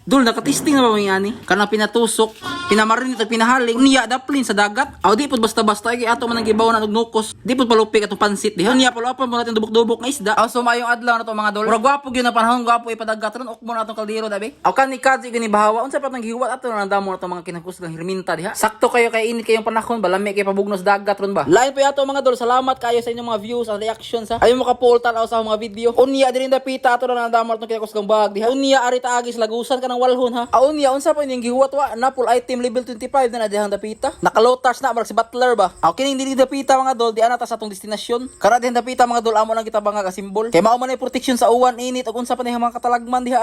Dul, nakatisting na ba may ani? Kanang pinatusok, pinamarinit at pinahaling, niya daplin sa dagat. Aw, di pud basta-basta ay ato man ang gibaw na og nukos. Di pud palupik atong pansit diha. Unya paluapan mo natin dubok-dubok nga isda. Aw, so maayong adlaw na to, mga dol. Murag gwapo gyud na panahon, gwapo ipadagat ron ukmo na atong kaldero dabi. Aw, kani kadzi gani bahawa, unsa pa tong gihuwat ato na nandamo na atong mga kinakusgang hirminta diha. Sakto kayo kay init kayong panahon, balami kay pabugnos dagat ron ba. Lain pa ato, mga dol, salamat kayo sa inyong mga views and reactions ha. Ayo mo ka tan-aw sa akong mga video. Unya diri dapita ato na nandamo atong kinakusgang bag diha. Unya ari ta agi sa lagusan kanang walhon ha. Aw, unya unsa pa inyong gihuwat wa na full item level 25 na na dihang dapita. Nakalotas na marag si Butler ba. Aw, kining diri dapita, mga dol, di ana ta sa atong destinasyon. Kara dihang dapita, mga dol, amo lang kita bangag simbol. Kay mao man ay protection sa uwan, init ug unsa pa niyang mga katalagman diha.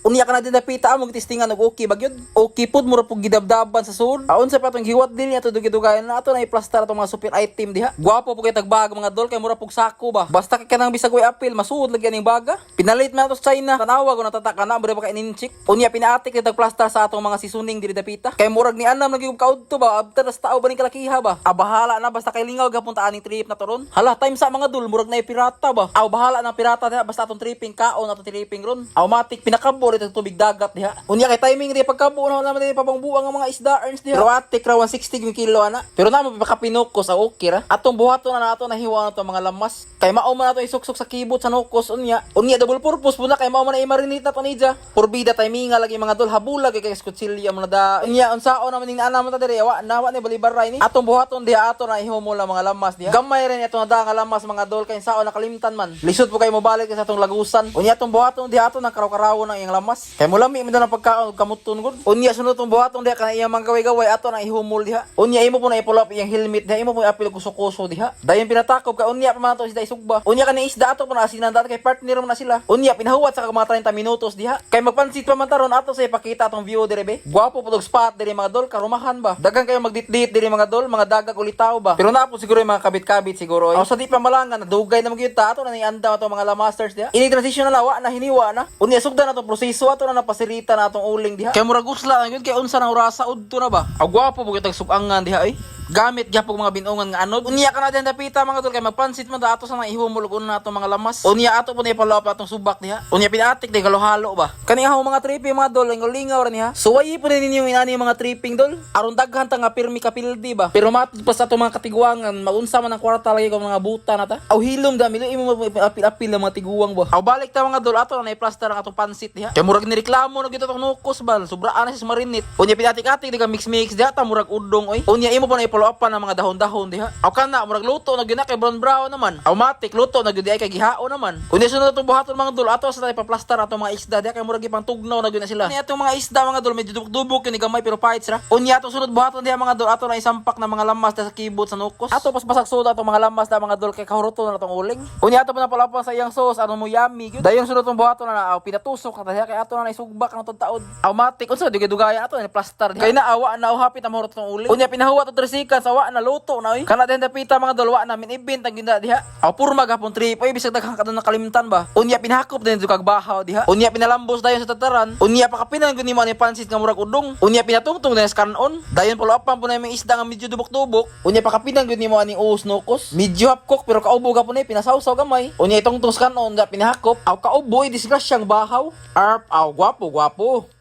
Unya ka na din dapita amo gitistingan og okay ba gyud. Okay pud, mura pug gidabdaban sa sud. Aon sa patong gihuwat din ato dugi-dugayan na ato na i-plaster atong mga super item diha. Gwapo po kay tagbag, mga dol, kay mura pug sako ba. Basta kay kanang bisag way apil masuod lagi aning baga. Pinalit man ato sa China. Tanawa ko natata kana mura ba kay ininchik. Unya pinaatik kay tagplaster sa atong mga seasoning diri dapita. Kay murag ni anam lagi kaudto ba abta tas tao ba ning kalakiha ba. Ah, bahala na basta kay lingaw gapon ta aning trip na to ron. Hala, time sa mga dul, murag na pirata ba. Aw, bahala na pirata diha basta atong tripping kaon atong tripping ron. Automatic pinakabo dito tubig dagat diha. Unya kay timing di pagkabo na naman din pabangbuang ang mga isda earns diha. Pero atik ra 160 yung kilo ana. Pero namo pakapinukos sa okay ra. Atong buhaton na nato nahiwa na to mga lamas. Kay mao man ato isuksok sa kibot sa nukos unya. Unya double purpose po na kay mao man na i-marinate na to niya. Purbida timinga lagi, mga dol, habula kay kutsilya mo na da. Unya unsaon naman ning ana mo ta diri wa na wa ni balibaray ni. Atong buhaton diha ato na ihumol ang mga lamas diha. Gamay rin ato na da nga lamas, mga dol, kay saon nakalimtan man. Lisod po kay mobalik sa atong lagusan. Unya atong buhaton diha ato nang karaw-karawo ng iyang lamas. Kay mulami man ang pagkaon og kamuton gud. Unya sunod tong buhaton diha kana iyang mga gaway-gaway ato na ihumol diha. Unya imo po na i-pull up iyang helmet diha, imo po iapil kuso-kuso diha. Dayon pinatakop kay unya pa man ato isda isugba. Unya kani isda ato po na asinan dati kay partner mo na sila. Unya pinahuwat sa mga 30 minutos diha. Kay magpansit pa man taron ato sa ipakita atong view dire be. Gwapo po og spot dire, mga dol, karumahan ba. Dagan kayo magditdit dire, mga dol, mga dagag ulitaw ba. Pero naa po siguro yung mga kabit-kabit siguro. Aw, sa di pa malangan nadugay na magyud ta ato na ni andam ato mga lamasters diha. Ini transition na lawa na hiniwa na. Unya sugdan na atong proseso ato na napasirita na atong uling diha. Kay murag usla ang yun kay unsa nang orasa udto na ba. Aw, gwapo po kitag sugangan diha ay. Gamit gyapon mga binungan nga anod. Unya ka na din dapita, mga dol, kay magpansit man da ato sa mga ihumol og una atong mga lamas. Unya ato po na ipalo up atong subak diha. Unya pinaatik di halo-halo ba. Kani ako mga tripping, mga dol, lingaw-lingaw ra niya. Suwayi po ninyo inani mga tripping, dol. Aron daghan ta nga pirmi kapildi ba. Pero matud pa sa atong mga katiguangan, maunsa man ang kwarta lagi kung mga buta na ta. Aw, hilom da milo imo apil-apil ang mga tiguang ba. Aw, balik ta, mga dol, ato na i-plaster ang atong pansit diha. Kay murag nireklamo na gyud atong nukos ba. Sobraan na siya sa marinate. Unya pinatik-atik di ka mix-mix diha ta murag udong oy. Unya imo pa na ipalo-upan ang mga dahon-dahon diha. Aw, kana murag luto na gyud na kay brown brown naman. Automatic luto na gyud ay kay gihao naman. Unya sunod atong buhaton, mga dol, ato sa ipaplastar atong mga isda diha kay murag ipangtugnaw na gyud na sila. Unya atong mga isda, mga dol, medyo dubok-dubok yun gamay pero pahit sira. Unya atong sunod buhaton diha, mga dol, ato na isampak na mga lamas diha sa kibot sa nukos. Ato pasbasag soda atong mga lamas da, mga dol, kay kahuroto na atong uling. Unya ato pa na palapan sa iyang sauce ano mo yummy gyud. Dayon sunod atong buhaton na aw pinatusok na diha kay ato na naisugbak ang taod. Automatic unsa dugay-dugay ato na plaster diha. Kay na awa na hapit ang mahurot atong uling. Unya pinahuwat to 3 seconds awa na luto na oy. Kana diha dapita, mga dol, wa na min event ang ginda diha. Aw, purma gapon trip oy bisag daghang kadto nakalimtan ba. Unya pinahakop din kag bahaw diha. Unya pinalambos dayon sa tataran. Unya pakapinan gud nimo ani pansit nga murag udong. Unya pinatungtong dayon sa kanon. Dayon puluapan po na yung isda nga medyo dubok-dubok. Unya pakapinan gud nimo aning uos nukos. Medyo half cook pero kaubo gapon eh pinasawsaw gamay. Unya itungtong sa kanon da pinahakop. Aw, kaubo eh disgrasyang bahaw. Arp, aw, gwapo gwapo.